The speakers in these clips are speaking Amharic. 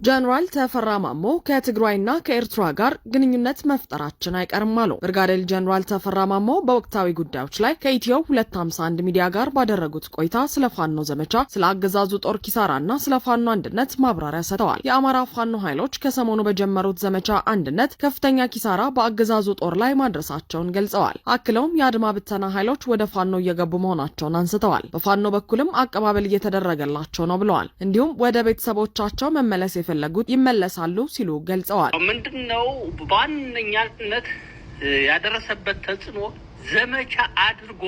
ጀነራል ተፈራ ማሞ ከትግራይና ከኤርትራ ጋር ግንኙነት መፍጠራችን አይቀርም አሉ። ብርጋዴር ጀነራል ተፈራ ማሞ በወቅታዊ ጉዳዮች ላይ ከኢትዮ 251 ሚዲያ ጋር ባደረጉት ቆይታ ስለ ፋኖ ዘመቻ፣ ስለ አገዛዙ ጦር ኪሳራና ስለ ፋኖ አንድነት ማብራሪያ ሰጥተዋል። የአማራ ፋኖ ኃይሎች ከሰሞኑ በጀመሩት ዘመቻ አንድነት ከፍተኛ ኪሳራ በአገዛዙ ጦር ላይ ማድረሳቸውን ገልጸዋል። አክለውም የአድማ ብተና ኃይሎች ወደ ፋኖ እየገቡ መሆናቸውን አንስተዋል። በፋኖ በኩልም አቀባበል እየተደረገላቸው ነው ብለዋል። እንዲሁም ወደ ቤተሰቦቻቸው መመለስ የፈለጉት ይመለሳሉ ሲሉ ገልጸዋል። ምንድን ነው በዋነኛነት ያደረሰበት ተጽዕኖ ዘመቻ አድርጎ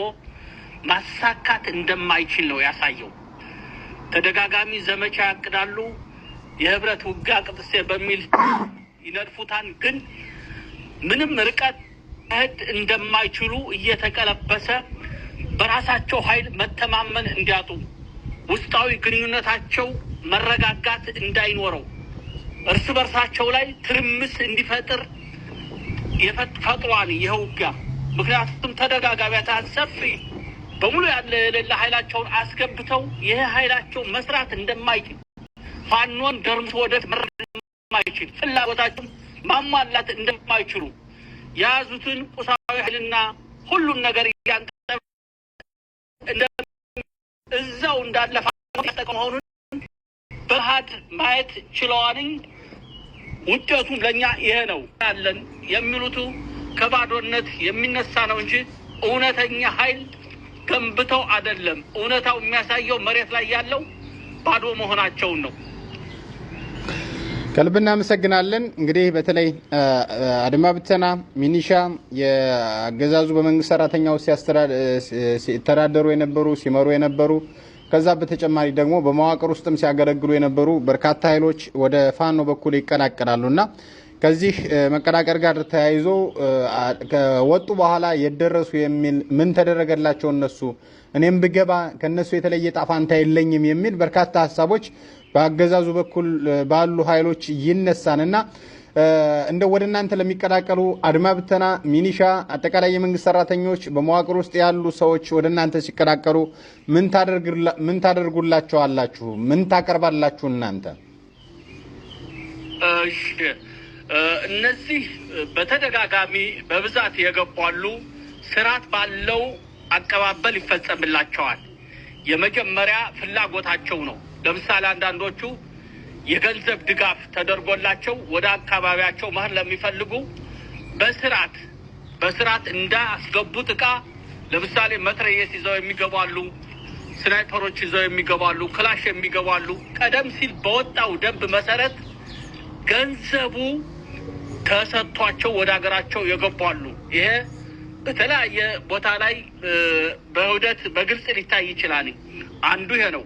ማሳካት እንደማይችል ነው ያሳየው። ተደጋጋሚ ዘመቻ ያቅዳሉ። የህብረት ውጊያ ቅጥሴ በሚል ይነድፉታል። ግን ምንም ርቀት መሄድ እንደማይችሉ እየተቀለበሰ በራሳቸው ኃይል መተማመን እንዲያጡ፣ ውስጣዊ ግንኙነታቸው መረጋጋት እንዳይኖረው፣ እርስ በርሳቸው ላይ ትርምስ እንዲፈጥር ፈጥሯል ይህ ውጊያ። ምክንያቱም ተደጋጋሚ ሰፊ በሙሉ ያለ የሌለ ኃይላቸውን አስገብተው ይህ ኃይላቸው መስራት እንደማይችል፣ ፋኖን ደርምሶ ወደፊት መራመድ እንደማይችል፣ ፍላጎታቸውን ማሟላት እንደማይችሉ፣ የያዙትን ቁሳዊ ኃይልና ሁሉን ነገር እያንጠ እዛው እንዳለ ፋኖ መሆኑን በሀድ ማየት ችለዋልኝ። ውጤቱም ለእኛ ይሄ ነው ያለን የሚሉቱ ከባዶነት የሚነሳ ነው እንጂ እውነተኛ ኃይል ገንብተው አይደለም። እውነታው የሚያሳየው መሬት ላይ ያለው ባዶ መሆናቸውን ነው። ከልብ እናመሰግናለን። እንግዲህ በተለይ አድማ ብተና፣ ሚኒሻ፣ የአገዛዙ በመንግስት ሰራተኛ ውስጥ ሲተዳደሩ የነበሩ፣ ሲመሩ የነበሩ፣ ከዛ በተጨማሪ ደግሞ በመዋቅር ውስጥም ሲያገለግሉ የነበሩ በርካታ ኃይሎች ወደ ፋኖ በኩል ይቀላቀላሉ እና ከዚህ መቀላቀል ጋር ተያይዞ ከወጡ በኋላ የደረሱ የሚል፣ ምን ተደረገላቸው እነሱ፣ እኔም ብገባ ከነሱ የተለየ ጣፋንታ የለኝም የሚል በርካታ ሀሳቦች በአገዛዙ በኩል ባሉ ኃይሎች ይነሳንና እንደ ወደ እናንተ ለሚቀላቀሉ አድማ ብተና፣ ሚኒሻ፣ አጠቃላይ የመንግስት ሰራተኞች፣ በመዋቅር ውስጥ ያሉ ሰዎች ወደ እናንተ ሲቀላቀሉ ምን ታደርጉላቸዋላችሁ? ምን ታቀርባላችሁ እናንተ? እሺ፣ እነዚህ በተደጋጋሚ በብዛት የገቧሉ ስርዓት ባለው አቀባበል ይፈጸምላቸዋል። የመጀመሪያ ፍላጎታቸው ነው። ለምሳሌ አንዳንዶቹ የገንዘብ ድጋፍ ተደርጎላቸው ወደ አካባቢያቸው መሄድ ለሚፈልጉ በስርዓት እንዳስገቡት እቃ፣ ለምሳሌ መትረየስ ይዘው የሚገቡ አሉ፣ ስናይፐሮች ይዘው የሚገቡ አሉ፣ ክላሽ የሚገቡ አሉ። ቀደም ሲል በወጣው ደንብ መሰረት ገንዘቡ ተሰጥቷቸው ወደ ሀገራቸው የገቡ አሉ። ይሄ በተለያየ ቦታ ላይ በሂደት በግልጽ ሊታይ ይችላል። አንዱ ይሄ ነው።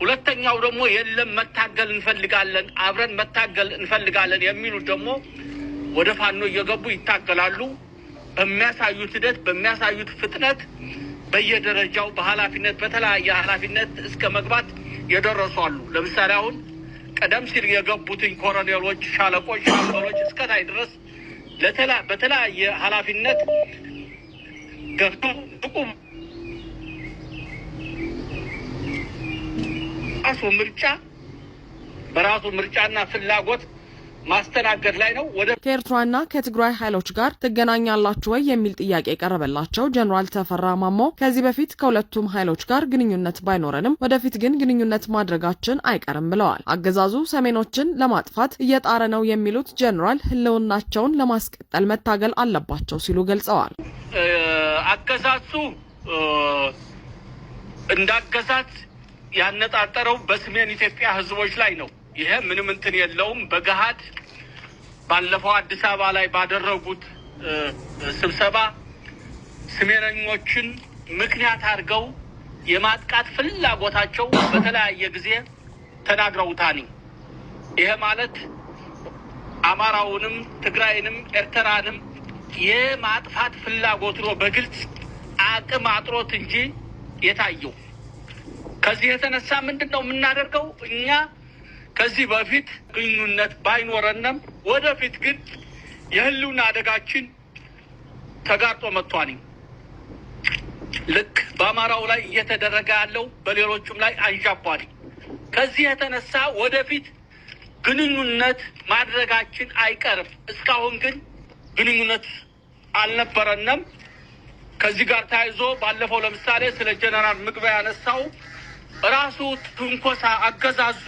ሁለተኛው ደግሞ የለም መታገል እንፈልጋለን፣ አብረን መታገል እንፈልጋለን የሚሉት ደግሞ ወደ ፋኖ እየገቡ ይታገላሉ። በሚያሳዩት ሂደት፣ በሚያሳዩት ፍጥነት በየደረጃው በኃላፊነት፣ በተለያየ ኃላፊነት እስከ መግባት የደረሱ አሉ። ለምሳሌ አሁን ቀደም ሲል የገቡትን ኮሎኔሎች፣ ሻለቆች፣ ሻምበሎች እስከ ታይ ድረስ በተለያየ ኃላፊነት ገብቶ ብቁ ራሱ ምርጫ በራሱ ምርጫና ፍላጎት ማስተናገድ ላይ ነው። ወደ ከኤርትራና ከትግራይ ኃይሎች ጋር ትገናኛላችሁ ወይ የሚል ጥያቄ የቀረበላቸው ጀኔራል ተፈራ ማሞ ከዚህ በፊት ከሁለቱም ኃይሎች ጋር ግንኙነት ባይኖረንም ወደፊት ግን ግንኙነት ማድረጋችን አይቀርም ብለዋል። አገዛዙ ሰሜኖችን ለማጥፋት እየጣረ ነው የሚሉት ጀኔራል ሕልውናቸውን ለማስቀጠል መታገል አለባቸው ሲሉ ገልጸዋል። አገዛዙ እንዳገዛዝ ያነጣጠረው በሰሜን ኢትዮጵያ ህዝቦች ላይ ነው። ይሄ ምንም እንትን የለውም። በገሃድ ባለፈው አዲስ አበባ ላይ ባደረጉት ስብሰባ ሰሜነኞችን ምክንያት አድርገው የማጥቃት ፍላጎታቸው በተለያየ ጊዜ ተናግረውታል። ይሄ ማለት አማራውንም ትግራይንም ኤርትራንም የማጥፋት ፍላጎት ነው፣ በግልጽ አቅም አጥሮት እንጂ የታየው። ከዚህ የተነሳ ምንድን ነው የምናደርገው? እኛ ከዚህ በፊት ግንኙነት ባይኖረንም ወደፊት ግን የህልውና አደጋችን ተጋርጦ መጥቷል። ልክ በአማራው ላይ እየተደረገ ያለው በሌሎቹም ላይ አንዣቧል። ከዚህ የተነሳ ወደፊት ግንኙነት ማድረጋችን አይቀርም። እስካሁን ግን ግንኙነት አልነበረንም። ከዚህ ጋር ተያይዞ ባለፈው ለምሳሌ ስለ ጀነራል ምግበይ ያነሳው ራሱ ትንኮሳ አገዛዙ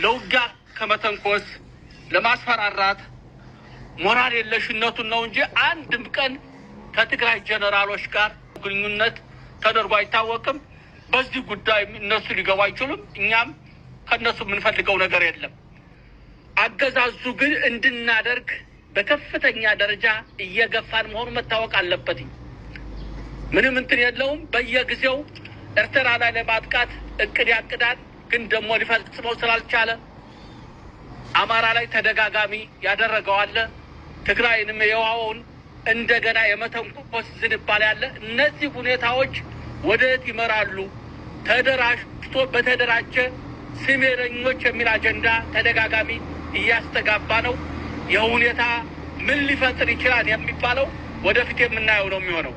ለውጊያ ከመተንኮስ ለማስፈራራት ሞራል የለሽነቱን ነው እንጂ አንድም ቀን ከትግራይ ጀነራሎች ጋር ግንኙነት ተደርጎ አይታወቅም። በዚህ ጉዳይ እነሱ ሊገቡ አይችሉም። እኛም ከእነሱ የምንፈልገው ነገር የለም። አገዛዙ ግን እንድናደርግ በከፍተኛ ደረጃ እየገፋን መሆኑ መታወቅ አለበት። ምንም እንትን የለውም። በየጊዜው ኤርትራ ላይ ለማጥቃት እቅድ ያቅዳል፣ ግን ደግሞ ሊፈጽመው ስላልቻለ አማራ ላይ ተደጋጋሚ ያደረገው አለ። ትግራይንም የውሃውን እንደገና የመተንኮስ ዝንባሌ አለ። እነዚህ ሁኔታዎች ወደየት ይመራሉ? ተደራጅቶ በተደራጀ ስሜረኞች የሚል አጀንዳ ተደጋጋሚ እያስተጋባ ነው። የሁኔታ ምን ሊፈጥር ይችላል የሚባለው ወደፊት የምናየው ነው የሚሆነው።